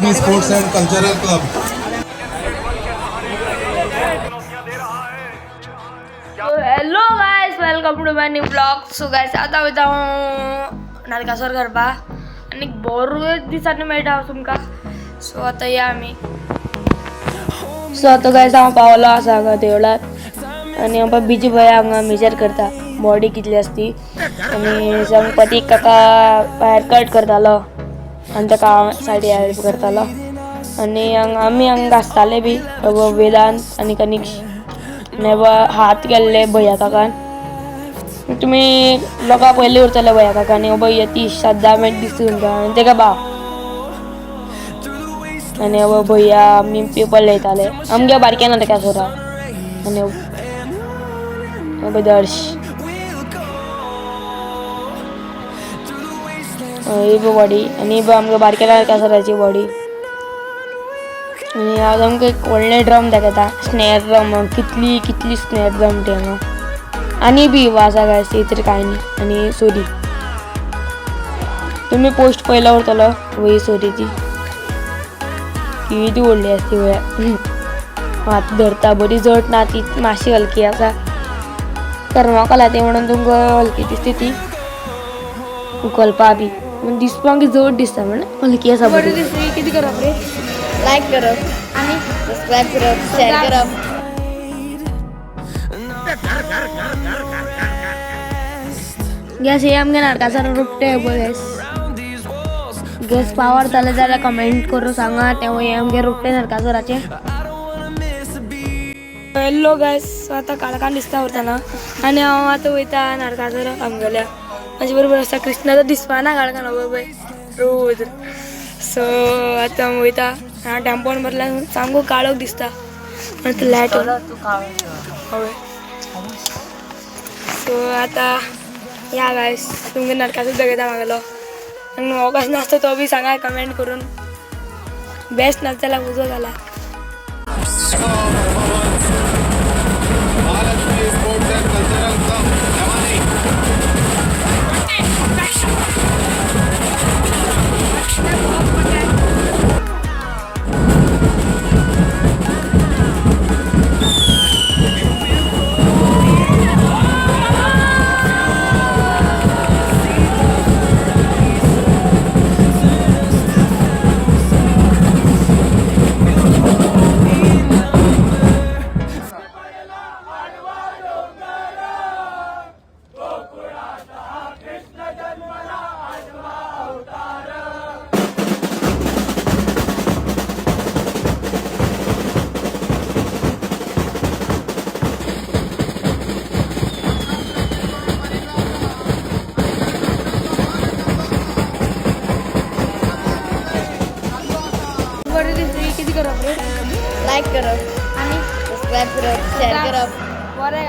Mahalakshmi sports and cultural club. Hello guys, welcome to my new vlog. So guys, आतां वयता हांव नरकासूर करपा आनी बरो दिसांनी मेळटा हांव तुमकां. सो आतां या आमी. सो आतां गायज हांव पावलो आसा हांगा देवळांत आनी हांव बिजी भया हांगा मेजर करता बॉडी कितली आसा ती. आनी संगपती काका हेअर कट करतालो आनी ताका हांव सायडी हेल्प करतालो. आनी हांगा आमी हांगा घासताले बी वेदांत आनी कनिक्ष हात केल्ले भैया काकान. तुमी लोकां पयलीं उरतले भैया काका आनी हो यतीश सद्दां मेट दिसता तुमकां आनी तेका भाव आनी हो भैया आमी पेपर लयताले आमगे बारके ना तेका सोरा. आनी हो दर्श ही बॉडी आनी आमगे बारके ना सराची बॉडी. आनी हांव तुमकां एक व्हडलें ड्रम दाखयता, स्नेर ड्रम. कितली कितली स्नेर ड्रम ती हांगा आनी बी आसा गायस ती तर कांय न्ही. आनी सोरी तुमी पोस्ट पयलो उरतलो वय सोरी ती कितली व्हडली आसा ती वया हात धरता बरी जड ना ती मातशी हलकी आसा थर्माकोला ती म्हणून तुमकां हलकी दिसता ती उखलपा बी पूण दिसपाक जड दिसता म्हण हलकी आसा बरी. कितें करप रे? लायक करप आनी सबस्क्रायब करप, शेअर करप. गॅस हे आमगे नरकासूर रुपटे पळय गॅस. गॅस पावर जाले जाल्यार कमेंट करून सांगा तें हे आमगे रुपटे नरकासूराचे. हॅलो गॅस, आतां काळखान दिसता उरतना आनी हांव आतां वयता नरकासूर आमगेल्या. म्हाजे बरोबर आसा कृष्णा, तो दिसपाना काळखान पळय रोज. सो आतां हांव वयता हांव टेम्पोन भरल्या सामको काळोख दिसता आनी लायट हय. सो आतां या गायस तुमकां नरकासूर दाखयता म्हागेलो. आनी हो कसो नाचता तो बी सांगा कमेंट करून. बेस्ट नाच जाल्यार उजो जाला. Mahalakshmi sports and cultural club Bhavani. बरें दिसता कितें करप रे? लायक करप आनी सबस्क्रायब करप, शेअर करप. बरें.